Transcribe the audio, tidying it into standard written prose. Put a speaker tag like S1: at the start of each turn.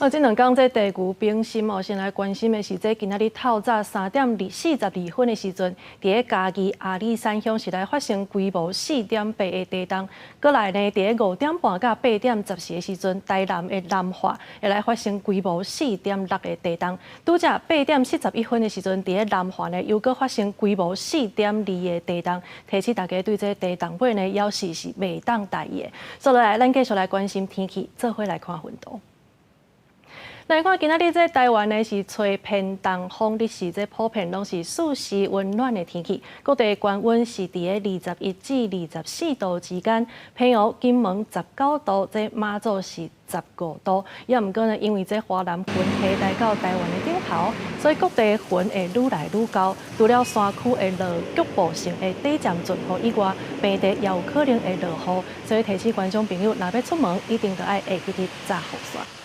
S1: 啊，這兩工這地球冰心哦，先來關心的是，這今仔日透早3點42分的時陣，佇咧嘉義阿里山鄉是來發生規模4.8的地動。閣來呢，佇咧5點半到8點14的時陣，台南的南化會來發生規模4.6的地動。拄才8點41分的時陣，佇咧南化呢又閣發生規模4.2的地動。提醒大家對這地動尾呢，猶是是袂當大意的。接落來，咱繼續來關心天氣，做伙來看雲圖。來看今仔日這台灣呢是吹偏東風，日時這普遍攏是舒適溫暖的天氣，各地高溫是佇咧21至24度之間。澎湖、金門19度，這馬祖是15度。也毋過呢，因為這華南雲系來到台灣的頂頭，所以各地雲會愈來愈厚。除了山區會落局部性的短暫陣雨以外，平地也有可能會落雨。所以提醒觀眾朋友，若欲出門，一定著愛會記得紮雨傘。